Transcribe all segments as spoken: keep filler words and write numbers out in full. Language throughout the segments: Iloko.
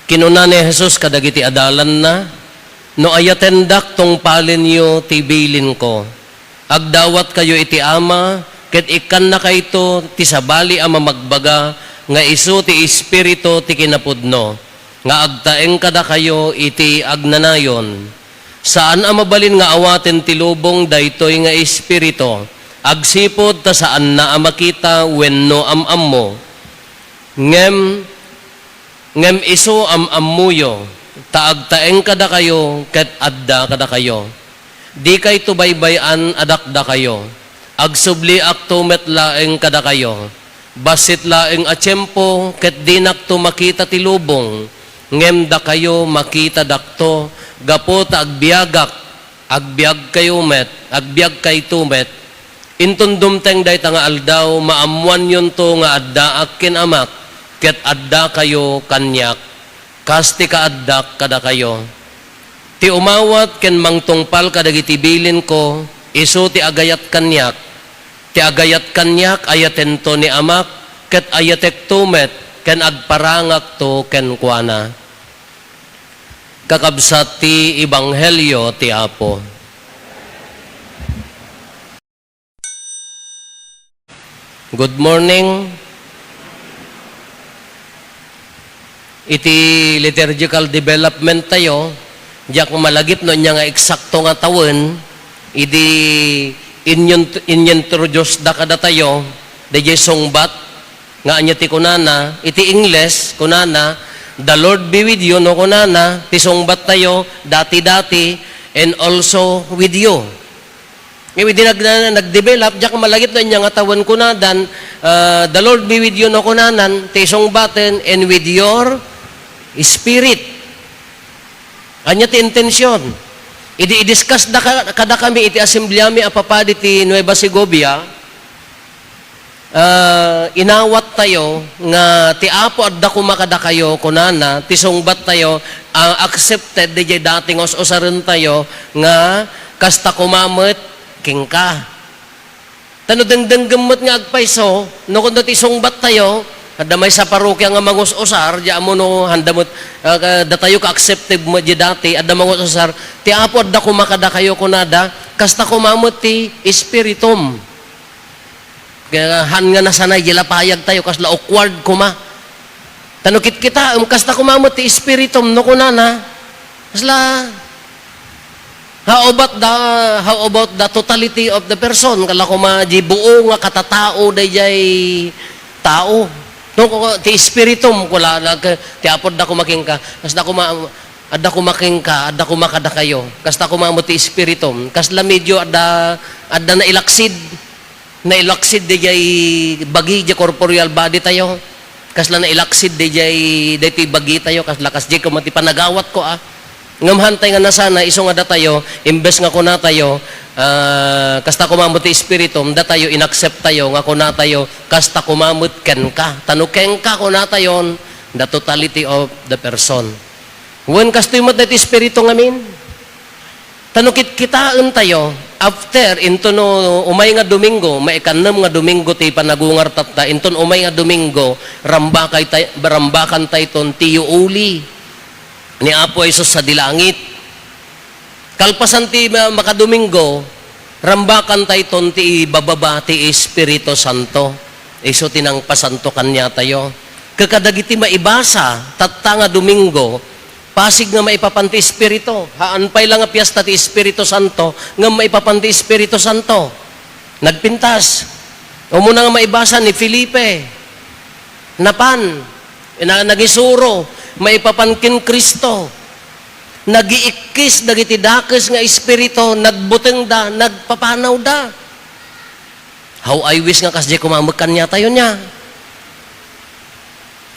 Kinuna ni Jesus kadagiti adalanna, "No ayatendak, tungpalenyo ti bilinko. Agdawatkayo iti Ama, ket ikkannakayto ti sabali a mamagbaga nga isu ti Espiritu ti kinapudno, nga agtaeng kadakayo iti agnanayon. Saan a mabalin nga awaten ti lubong daytoy nga Espiritu, agsipud ta saanna a makita wenno am-ammo. Ngem, ngem isu am-ammoyo, ta agtaeng kadakayo ket adda kadakayo. Dikayto baybay-an a dakdakayo. Agsubliakto met laeng kadakayo. Bassit laeng a tiempo ket dinakto makita ti lubong, ngem dakayo makitadakto, gapu ta agbiagak, agbiagkayo met, agbiagkayto met. Inton dumteng dayta nga aldaw, maammoanyonto nga addaak ken Amak, ket addakayo kaniak, kas ti kaaddak kadakayo. Ti umawat ken mangtungpal kadagiti bilinko, isu ti agayat kaniak. Ti agayat kaniak, ayatento ni Amak, ket ayatekto met, ken agparangakto kenkuana." Kakabsat ti Ebanghelio ti Apo. Good morning. Iti liturgical development tayo, diak malagip no ania nga eksakto nga tawen, idi inyon-, inintroduce da kadatayo, dayjay sungbat, nga ania ti kunana, iti Ingles, kunana, "The Lord be with you," no kunana, ti sungbat tayo, dati-dati, "and also with you." Ngem idi nag-, na-, nag-develop, diak malagip no ania nga tawen kunadan, ah, "The Lord be with you," no kunanan, ti sungbaten, "and with your spirit." Ania ti intention? Idi i-discuss da ka-, kadakami iti asembliami a papadi ti Nueva Segovia, ah, inawat tayo nga ti Apo adda koma kadakayo, kunana, ti sungbat tayo, ah, accepted, dayjay dati nga us-usaren tayo nga kasta koma met kenka. Ta no dengdenggem met nga agpayso, no kunda ti sungbat tayo, adda maysa a parokia nga mangus-usar, di ammo no handa met, ah, ka-, datayo ka-accepted met di dati, adda mangus-usar, "Ti Apo adda koma kadakayo," kunada, "Kasta koma met ti Espiritum." Kaya han nga nasanay di lapayag tayo, kasla awkward koma. Ta no kitkitaem, kasta koma met ti Espiritum, no kunana, kasla, how about the, how about the totality of the person? Kala koma di buo nga katatao dayjay tao. No, ko-, ti Espiritum, kula, nag-, ti Apo adda koma kenka, kasta koma, adda koma kenka, adda koma kadakayo. Kasta koma met ti Espiritum. Kasla medyo adda, adda nailaksid. Nailaksid dayjay bagi, di corporeal body tayo. Kasla nailaksid dayjay, daytoy bagi tayo, kasla kasdiay koma ti panagawat ko, ah. Ngem hantay nga nasana, isu nga datayo, imbes nga kunatayo, ah, kasta koma met ti Espiritum, datayo, inaccept tayo, nga kunatayo, "Kasta koma met kenka." Ta no kenka, kunatayon, the totality of the person. Wen kastoy met daytoy Espiritu ngamin. Ta no kitkitaentayo, after, into no umay nga Domingo, maikannem nga Domingo ti panagungar tatta, inton umay nga Domingo, rambakay tay-, rambakantayton ti yuuli ni Apo Jesus sadi langit. Kalpasan ti ma-, makadomingo, rambakantayton ti ibababa ti Espiritu Santo. Isu ti nangpasanto kaniatayo. Kakadagiti maibasa, tatta nga Domingo, pasig nga maipapan ti Espiritu. Haan pay la nga piesta ti Espiritu Santo, ngem maipapan ti Espiritu Santo. Nagpintas. Umuna nga maibasa ni Felipe, napan, na-, nagisuro, maipapan ken Cristo. Nagiikkis dagiti dakes nga espiritu, nagbutengda, nagpapanawda. How I wish nga kasdiay koma met kaniatayo nia.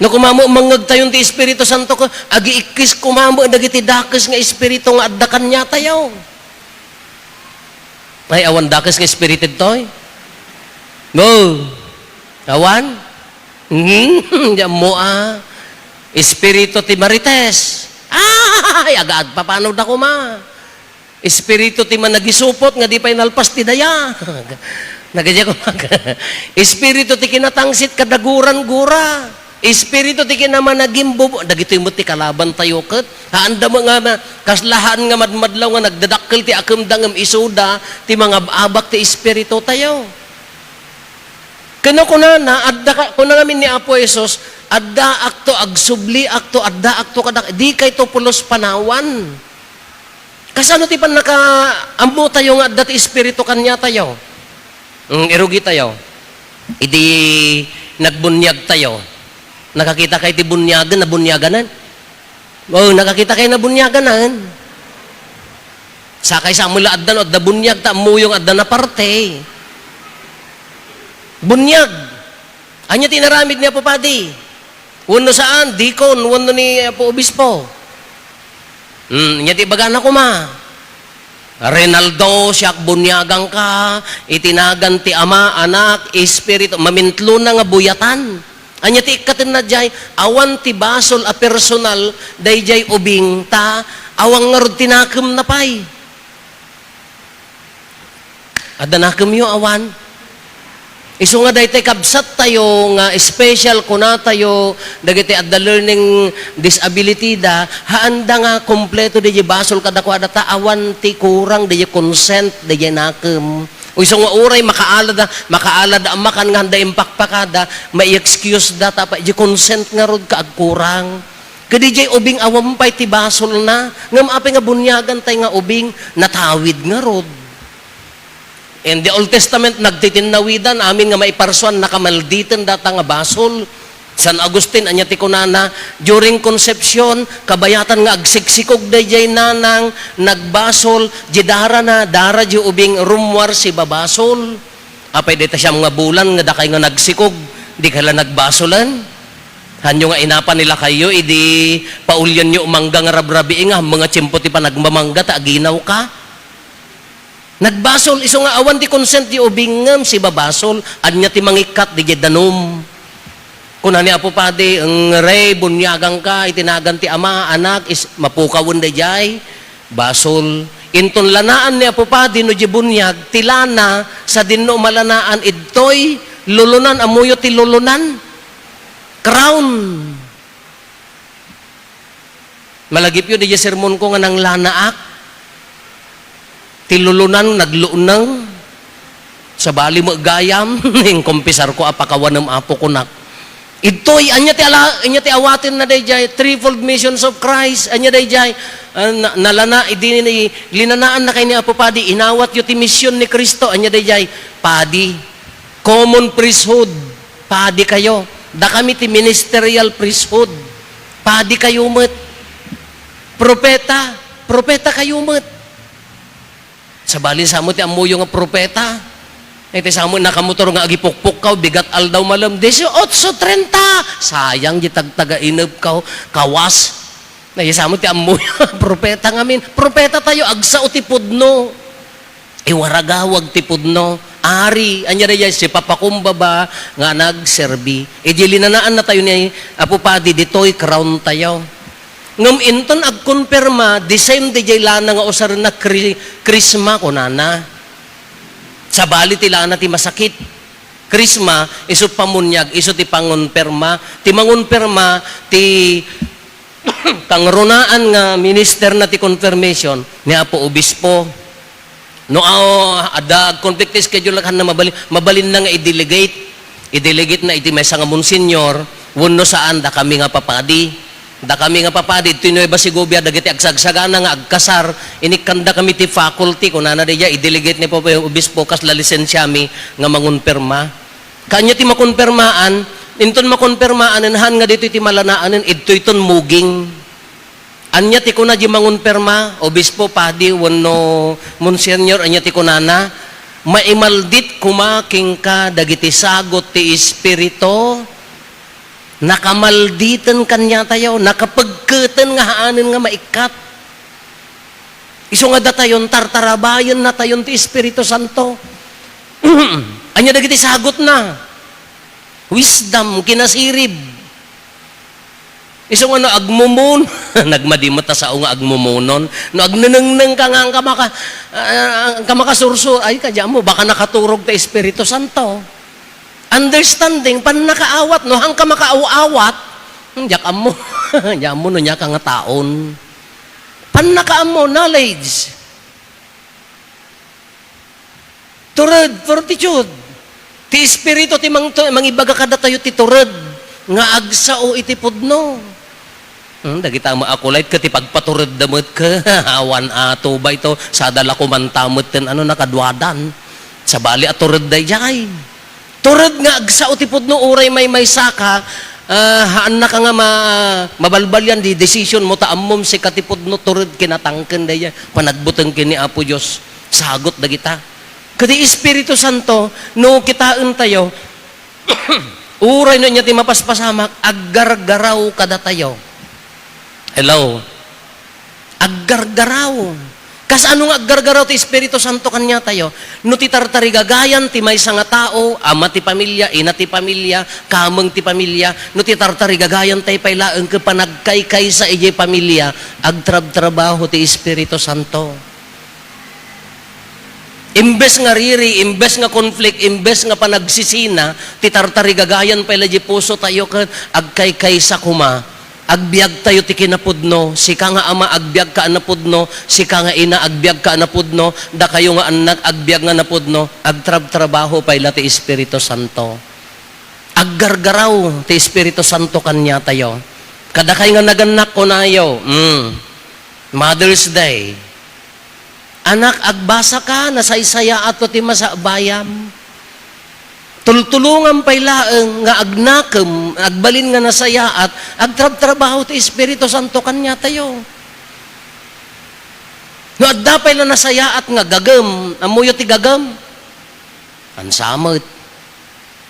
No koma met mangngegtayon ti Espiritu Santo, ko, agiikkis koma met dagiti dakes nga espiritu nga adda kaniatayo. Ay, awan dakes nga espiritu ditoy? No. Awan? Hmm, di ammo, ah. Espiritu ti Marites. Ay, aga agpapanawda koma. Espiritu ti managisupot nga di pay nalpas ti dayag. Nagadiak ko mag-, Espiritu ti kinatangsit kadaguran gura. Espiritu ti kinamanagimbubo, dagitoy met ti kalaban tayo ket. Haanda met nga, nga, kasla haan nga madmadlaw nga nagdadakkel ti akemda ngem isuda ti mangab-abak ti espiritu tayo. Ken kunana, adda ka, kuna ngamin ni Apo Jesus, "Addaakto, agsubliakto, addaakto kadak-, dikayto pulos panawan." Kasano ti pannakaammo tayo nga adda ti Espiritu kaniatayo? Mm, irugi tayo. Idi nagbuniag tayo, nakakita kay ti buniagen, nabuniaganan? O, nakakita kay nabuniaganan? Sakay sa mo la adda, no, adda buniag, ta ammoyo nga adda naparte. Buniag. Ania ti inaramid ni Apo Padi? Wenno saan, dikon, wenno ni Apo Obispo? Hmm, ania ti ibagana koma? Rinaldo, siak buniaganka, iti nagan ti Ama, Anak, Espiritu, mamintlona nga buyatan. Ania ti ikkatenna diay? Awan ti basol a personal daydiay ubing ta awan ngarud ti nakemna pay. Adda nakemyo, awan? Isu nga daytoy kabsattayo nga special, kunatayo, dagiti adda learning disability da, haanda nga kompleto diay basol kadakuada ta awan ti kurang diay consent diay nakem. O isu nga uray makaalada, makaalada a makan nga haanda impakpakada, mai-excuse da, ta pay diay consent ngarud ka agkurang. Kadi diay ubing awan pay ti basolna, ngem apay nga buniagan tay nga ubing, natawid ngarud. In the Old Testament, nagtitinnawidan, amin nga maiparsuan, nakamalditen data nga basol. San Agustin, ania ti kunana, during conception, kabayatan nga agsiksikog daydiay nanang, nagbasol, di dara na, dara di ubing rummuar si babasol. Apay dayta siam nga bulan nga dakay nga nagsikog, di kay la nagbasolen? Hanyo nga inapan ni lakayyo, idi paulianyo mangga nga rabrabii nga, mga tiyempo ti panagmamangga, ta aginaw ka? Nagbasol, isu nga awan ti consent ti ubing ngem sibabasol, ania ti mangikkat didiay danum? Kuna ni Apo Padi, "Ngre, buniaganka iti nagan ti Ama, Anak, is-," mapukawen daydiay basol. Inton lanaan ni Apo Padi no di buniag, ti lana, sadinno malanaan, idtoy lulunan, ammoyo ti lulunan? Crown. Malagipyo diay sermonko nga nanglanaak. Ti lulunan, nagluneng. Sabali met gayam, inkumpisarko a pakawanem, Apo, kunak. Idtoy, ania ti ala-, ania ti awatenna daydiay, threefold missions of Christ, ania daydiay, ah, na-, nalana, idi ni-, linanaanna kay ni Apo Padi, inawatyo ti mision ni Cristo, ania daydiay, padi. Common priesthood, padi kayo. Dakami ti ministerial priesthood, padi kayo met. Propeta, propeta kayo met. Sabali sa mo ti ammoyo nga propeta. Iti sa mo nakamotor nga agipukpok ka, bigat aldaw malem, dieciocho treinta. Sayang di tagtaga inep ka, kawas. Naisamo ti ammo, propeta ngamin. Propeta tayo, agsao ti pudno. Iwaragawag ti pudno. Ari, ania daydiay, sipapakumbaba nga nagserbi. Idi linanaanna tayo ni Apo Padi, ditoy crown tayo. Ngem inton agkonfirma, the same daydiay lana nga usarenna, kri-, krisma, kunana. Sabali ti lana ti masakit. Krisma, isu pamuniag, isu ti pangonfirma. Ti mangonfirma, ti kangrunaan nga ministerna ti confirmation ni Apo Obispo. No, aw, adda conflict ti schedule, haan na mabalin, mabalinna nga i-delegate. I-delegate na iti maysa nga monsignor, wenno saan, dakami nga papadi. Dakami nga papadi, ditoy Nueva Segovia, dagiti agsagsagana nga agkasar, inikkandakami ti faculty, kunana daydiay, i-delegate ni Apo Obispo, kasla lisensiami nga mangonfirma. Kaanya ti makonpermaan, inton makonpermaan, haan nga ditoy ti malanaan, idtoyton muging. Ania ti kuna di mangonperma, obispo, padi, wenno monsignor, ania ti kunana? Maimaldit koma kenka dagiti sagut ti Espiritu, nakamalditen kaniatayo, nakapegketen nga haanen nga maikkat. Isu nga datayon, tartarabayen natayon ti Espiritu Santo. Ania dagiti sagutna? Wisdom, kinasirib. Isu nga no agmumun-, nagmadi met a sao nga agmumunon. No agnenengneng ka nga, angka maka-, ah, angka makasursur, ay, kadi ammo, baka nakaturog ti Espiritu Santo. Understanding, pannakaawat, no? Hangka makaaw-awat, hmm, diak ammo. Diak ammo no ania ka nga taon. Pannakaammo, knowledge. Tured, fortitude. Ti Espiritu ti mangtu-, mangibaga kadatayo ti tured nga agsao iti pudno. Hmm, dagita met a kulay ket ti pagpaturedda met ket awan a tuba ito, sada la kumanta met ten ano, nakaduadan. Sabali a tured daydiay. Tured nga agsao ti pudno, uray maymaysaka, ah, haannaka nga ma-, mabalbalian di decision mo ta ammom sika ti pudno, tured kinatangken daydiay. Panagbuteng ken ni Apo Dios. Sagut dagita. Ket ti Espiritu Santo, no kitaentayo, uray no ania ti mapaspasamak, aggargaraw kadatayo. Hello? Aggargaraw. Kasano nga aggargaraw ti Espiritu Santo kaniatayo? No ti tartarigagayan ti maysa nga tao, ama ti pamilia, ina ti pamilia, kameng ti pamilia, no ti tartarigagayan tay pay laeng ket panagkaykaysa idiay pamilia, agtrabtrabaho ti Espiritu Santo. Imbes nga riri, imbes nga conflict, imbes nga panagsisina, ti tartarigagayan pay la di puso tayo ket agkaykaysa koma. Agbiag tayo ti kinapudno, sika nga ama, agbiag ka a napudno, sika nga ina, agbiag ka a napudno, dakayo nga annak, agbiag nga napudno, agtrabtrabaho pay la ti Espiritu Santo. Aggargaraw ti Espiritu Santo kaniatayo. Kadakay nga nagannak, kunayo, mm, Mother's Day. Anak, agbasaka, nasaysayaatko ti masakbayam. Tultulongam pay laeng nga agnakem, agbalin nga nasayaat, agtrabtrabaho ti Espiritu Santo kaniatayo. No adda pay la nasayaat nga gagem, ammoyo ti gagem? Ansamet.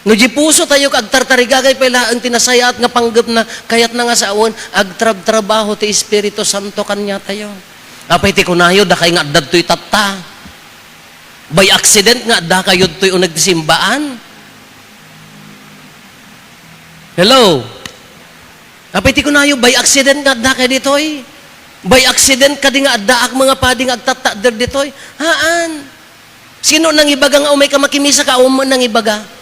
No di puso tayo, agtartarigagay pay laeng ti nasayaat nga panggepna, kayatna nga sawen, agtrabtrabaho ti Espiritu Santo kaniatayo. Apay ti kunayo, dakay nga adda ditoy tatta? By accident nga adda kayo ditoy uneg ti simbaan? Hello? Apay ti kunayo, by accident nga adda kayo ditoy? By accident kadi nga addaak mga padi nga agtattader ditoy? Haan. Sino nangibaga nga umay ka makimisa ka? Awan met nangibaga.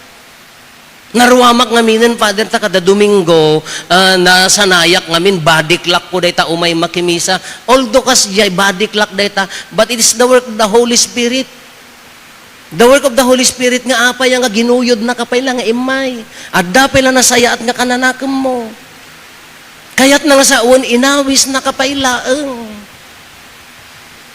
Naruamak ngaminen, Father, ta kada Domingo, ah, nasanayak ngamin, body clock ko dayta umay makimisa. Although kas jay body clock dayta, but it is the work of the Holy Spirit. The work of the Holy Spirit nga apay nga ginuyodna ka pay la nga immay. Adda pay la nasayaat nga kananakemmo. Kayatna nga sawen, inawisna ka pay laeng.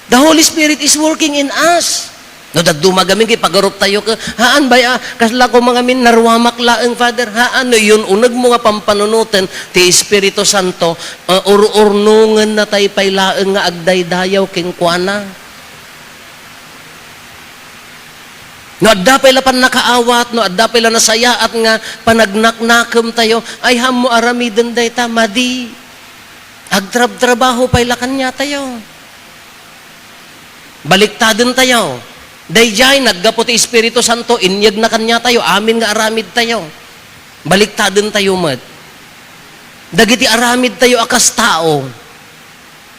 The Holy Spirit is working in us. No, dadduma gamin, ipagarup tayo ka, haan bay, ah, kasla ko mga min, naruamak laeng, Father, haan, no, yun, uneg mo nga pampanunoten, ti Espiritu Santo, ah, ur-urnongen na tay pay laeng nga agdaydayaw kenkuana. No, adda pay la pannakaawat, no, adda pay la nasayaat nga panagnaknakem tayo, ay, hammo aramiden dayta, madi. Agtrabtrabaho pay la kaniatayo. Baliktaden tayo. Dayjay, naggapu ti Espiritu Santo, inyegna kaniatayo, amin nga aramid tayo. Baliktaden tayo met. Dagiti aramid tayo a kas tao,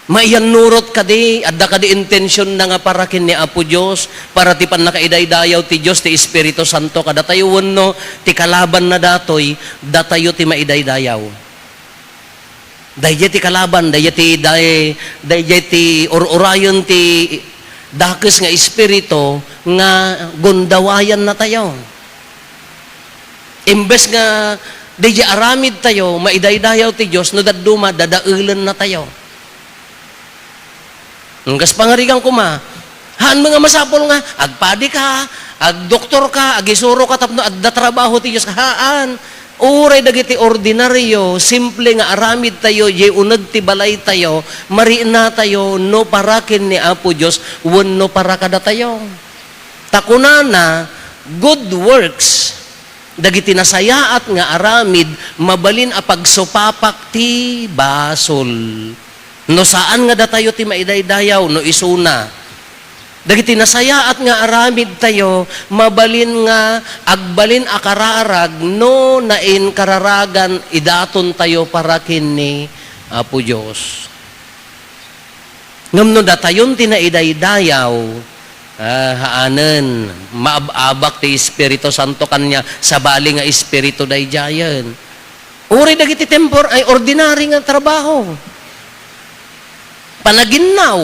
maiyannurot kadi, adda kadi intensionna nga para ken ni Apo Dios, para ti pannakaidaydayaw ti Dios, ti Espiritu Santo kadatayo, wenno ti kalabanna datoy, datayo ti maidaydayaw. Dayjay ti kalaban, dayjay ti, day-, dayjay ti ur-urayen ti dakes nga espiritu nga gundawayanna tayo. Imbes nga dayjay aramid tayo, maidaydayaw ti Dios, no dadduma, dadaelenna tayo. Ngem kas pangarigan koma, haan met nga masapul nga agpadi ka, agdoktor ka, agisuro ka tapno adda trabaho ti Dios. Haan. Uray dagiti ordinaryo, simple nga aramid tayo, jay uneg ti balay tayo, marina tayo, no para ken ni Apo Dios, wenno para kadatayo. Ta kunana, good works, dagiti nasayaat nga aramid, mabalin a pagsupapak ti basol. No saan nga datayo ti maidaydayaw, no isuna. Dagiti nasayaat nga aramid tayo, mabalin nga agbalin a kararag no nainkararagan idaton tayo para ken ni Apo Dios. Ngem no datayon ti naidaydayaw, Ah, haanen, maab-abak ti Espiritu Santo kaniak, sabali nga espiritu daydiayen. Uray dagiti tempor-, ay, ordinary nga trabaho. Panaginnaw,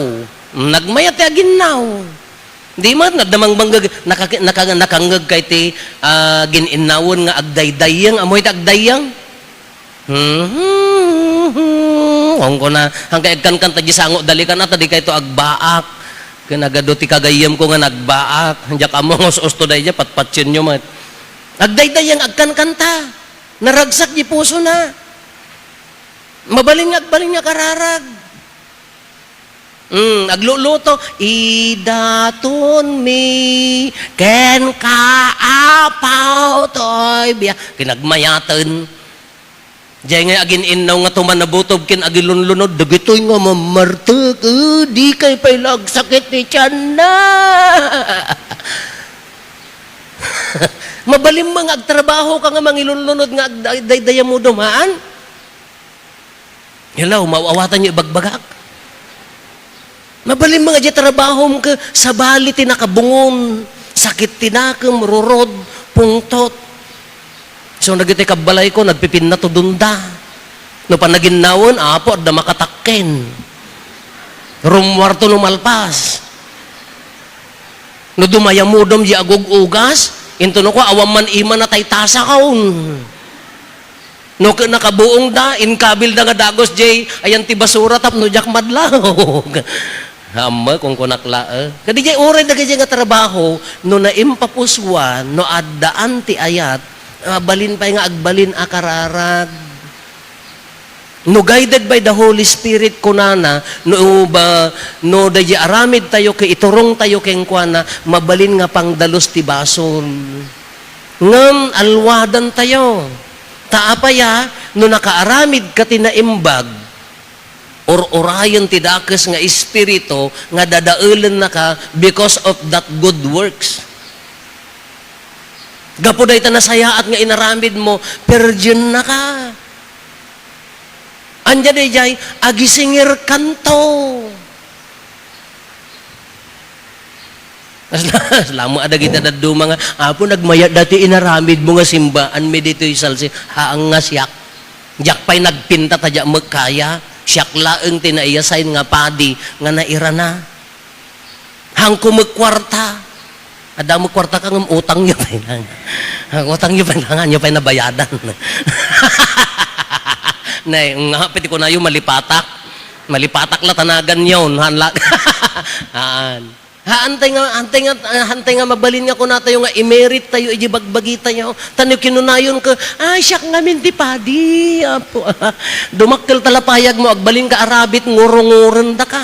nagmayat ti aginnaw. Di met, nadamangbanggag-, naka-, naka-, nakangngegkay ti, ah, gin-innawen nga agdaydayeng. Ammoy ti agdayyeng? Hmm, kunkuna, hangkay agkankanta di sango dalikan, ta dikayto agbaak. Ken agadu ti kagayyemko nga nagbaak. Diak ammo nga us-usto daydiay, patpatsienyo met. Agdaydayeng agkankanta. Naragsak di pusona. Mabalin nga agbalin nga kararag. Hmm, agluluto, "Idatonmi kenka, Apo, toy biag." Kinagmayaten. Diay nga agin-innaw nga tumanabutob ken agilunlunod, dagitoy nga mamartek, eh, dikay pay la agsakit ti tianna. Mabalin nga agtrabaho ka nga mangilunlunod nga agday-, daydayamudom, haan? Hello, maawatan niyo ibagbagak? Mabalin nga diay trabahom ket sabali ti nakabungon, sakit ti nakem, rurod, pungtot. So, dagiti kabbalayko, nagpipinna to dunda. No panaginnawen, Apo, adda makatakken. Rummuarto no malpas. No dumayamudom diay agug-ugas, intono ko, awan man ima natay tasa kaon. No ket nakabuongda, inkabilda nga dagus diay, ayan ti basura tapno diak madlaw. Ammo, kunkunak laeng. Kadi diay uray dagiti nga trabaho, no naimpapusuan, no addaan ti ayat, ah, balin pay nga agbalin a kararag. No guided by the Holy Spirit, kunana, no ba, no daydi aramid tayo ket iturong tayo kenkuana, mabalin nga pangdalus ti basol. Ngem alwadan tayo. Ta apay a, no nakaaramid ka ti naimbag, ur-urayen ti dakes nga espiritu nga dadaelennaka because of that good works. Gapu dayta nasayaat nga inaramidmo, perdiennaka. Ania daydiay, agisingirkanto. Kasla, kasla met dagiti dadduma nga, "Apo, nagmayat daytoy inaramidmo nga simbaanmi ditoy Salsi." Haan nga siak. Diak pay nagpinta ta diak met kaya. Siak laeng ti naiassign nga padi nga nairana. Haanko met kuarta. Adda met kuartaka ngem utangyo pay lang. Utangyo pay lang, haanyo pay nabayadan. Nay, nga, pwede kunayo, malipatak. Malipatak la ta naganyo, haan la. Haan. Haantay nga, haantay nga, ah, haantay nga mabalin nga kunatayo nga i-merit tayo iti bagbagi tayo. Ta no kinunayon ket, "Ay, siak ngamin ti padi, Apo." Dumakkel ta la payagmo, agbalinka a rabbit, ngurungurendaka.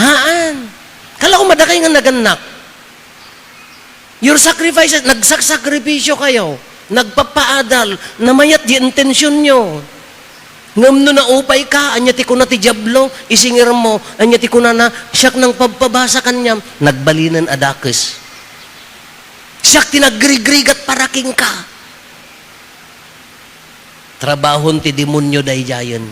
Haan. Kala ko madakay nga nagannak. Your sacrifices, nagsaksakripisyo kayo, nagpapaadal, namayat di intensyonyo. Ngem no naupayka, ania ti kuna ti Diablo, isingirmo, ania ti kunana, "Siak nang pabpabasa kaniam." Nagbalinen a dakes. "Siak ti nagrigrigat para kenka." Trabahon ti demonio daydiayen.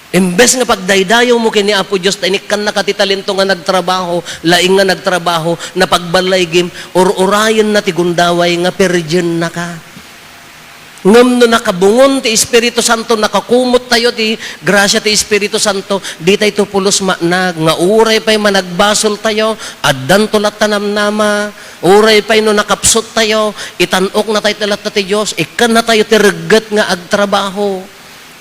Imbes nga pagdaydayawmo ken ni Apo Dios ta inikkannaka ti talento nga nagtrabaho, laing nga nagtrabaho, napagballaygim, ur-urayenna ti gundaway nga perdiennaka. Ngem no nakabungon ti Espiritu Santo, nakakumot tayo ti grasia ti Espiritu Santo, ditayto pulos maanag nga uray pay managbasol tayo, addanto latta namnama, Uray pay no nakapsut tayo, itan-okna tayo ti latta ti Dios, ikkanna tayo ti regget nga agtrabaho.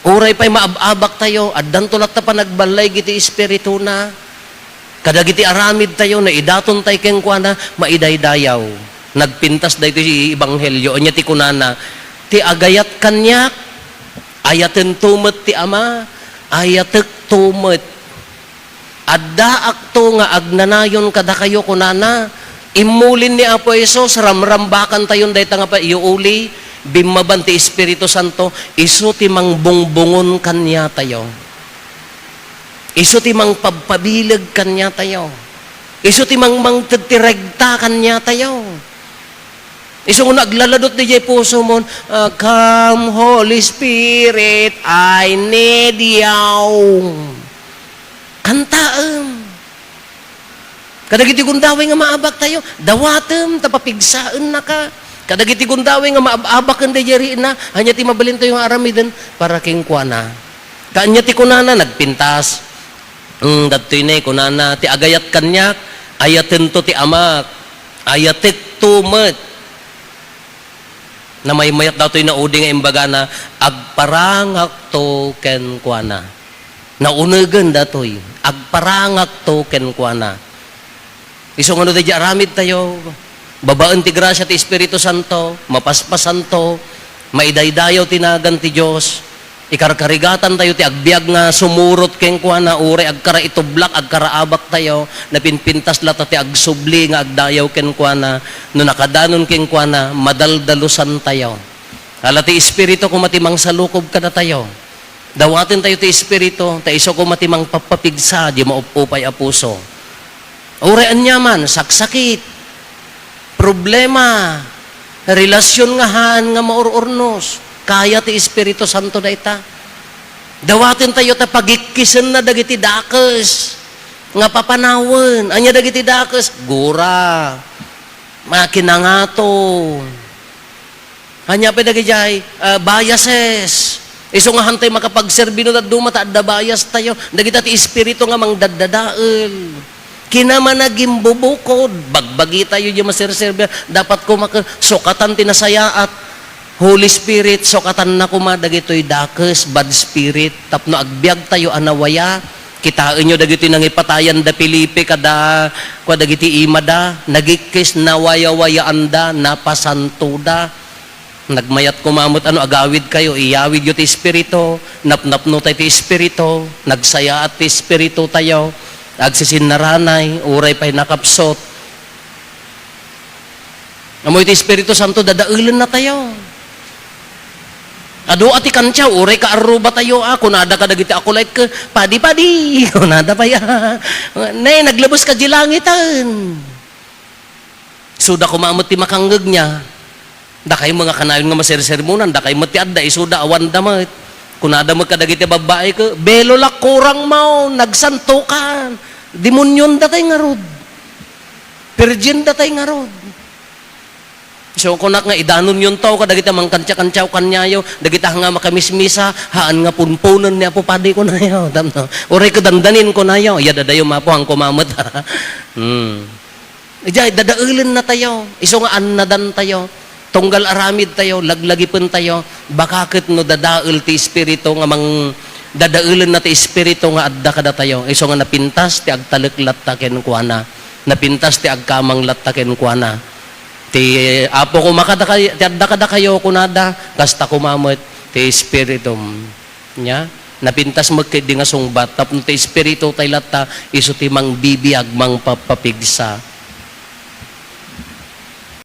Uray pay maab-abak tayo, addanto latta panagballayg iti espirituna. Kadagiti aramid tayo, naidaton tayo kenkuana, maidaydayaw. Nagpintas daytoy ebanghelio, ania ti kunana, "Ti agayat kaniak, ayatento met ti Ama, ayatekto met." Addaakto nga agnanayon kadakayo, kunana. Immulin ni Apo Jesus, ramrambakantayon dayta nga pa-, iuuli, bimmaban ti Espiritu Santo, isu ti mangbungbungon kaniatayo. Isu ti mangpabpabileg kaniatayo. Isu ti mangmangted ti regta kaniatayo. Isu nga naglaladot diay pusomon, ah, "Come, Holy Spirit, I need you." Kantaem. Kadagiti gundaway nga maabaktayo, dawatem ta papigsaennaka. Kadagiti gundaway nga maab-abaken daydiay riinna, ania ti mabalintayo nga aramiden para kenkuana? Ta ania ti kunana, nagpintas. Mm, dagtoy ne, kunana, ti agayat kaniak, ayatento ti Amak. Ayatekto met. Namaymayat datoy naudi nga imbagana, "Agparangakto kenkuana." Naunegen datoy, "Agparangakto kenkuana." Isu nga no daydiay aramidtayo, babaen ti grasia ti Espiritu Santo, mapaspasanto, maidaydayaw ti nagan ti Dios, ikarkarigatantayo ti agbiag nga sumurot kenkuana, uray agkaraitublak, agkaraabaktayo, napinpintas latta ti agsubli nga agdayaw kenkuana, no nakadanon kenkuana, madaldalusantayo. Ala ti Espiritu koma ti mangsalukob kadatayo. Dawatentayo ti Espiritu, ta isu koma ti mangpappapigsa, di maupupay a puso. Uray aniaman, saksakit, problema, relasyon nga haan nga maur-urnos, kaya ti Espiritu Santo dayta. Dawatentayo ta pagikkisenna dagiti dakes nga papanawen. Ania dagiti dakes? Gura, makinangato. Ania pay dagidiay, ah, biases. Isu nga hantay makapagserbi no dadduma ta adda bias tayo. Dagita ti espiritu nga mangdaddadael. Kinamanagim bubukod. Bagbagi tayo di maserserbi. Dapat ko maka-, sukatan ti nasayaat. Holy Spirit, sukatanna koma dagitoy dakes, bad spirit. Tapno agbiag tayo a nawaya. Kitaenyo dagitoy nangipatayan da Felipe kada, kua dagiti imada. Nagikkis, nawayawayaanda, napasantoda. Nagmayat koma met ano, agawidkayo, iyawidyo ti Espiritu, napnapnotay ti Espiritu, nagsayaat ti Espiritu tayo, agsisinnaranay, uray pay nakapsot. Ammoy ti Espiritu Santo, dadaelenna tayo. Adu a ti kantiaw, uray ka arruba tayo, a, kunada kadagiti akulait ka, "Padi, padi," kunada pay, a. Ne, naglabes ka di langiten. Isuda koma met ti makangngegna. Dakay nga kanayon nga masersermonan, dakay met ti adda, isuda, awanda met. Kunada met kadagiti babbai ka, "Belo la kurang mo, nagsantokan. Demonionda tay ngarud. Virginda tay ngarud." So, kunak nga idanonyonto kadagiti mangkantiakantiaw kaniayo, dagita nga makamismisa, haan nga punpunen ni Apo Padi kunayo. Tapno, uray ka dandanin kunayo, ya dadayo mapuhan koma met. Hmm. Idiay, dadaelenna tayo. Isu nga annadan tayo. Tunggal aramid tayo, laglagipen tayo. Baka ket no dadael ti Espiritu nga mang-, dadaelenna ti Espiritu nga adda kadatayo. Isu nga napintas ti agtalek latta kenkuana. Napintas ti agkamang latta kenkuana. Ti Apo koma kadakay-, ti adda kadakayo, kunada, kasta koma met ti Espiritum. Nia, napintas met ketdi nga sungbat, tapno ti Espiritu tay latta, isu ti mangbibiag, mangpapapigsa.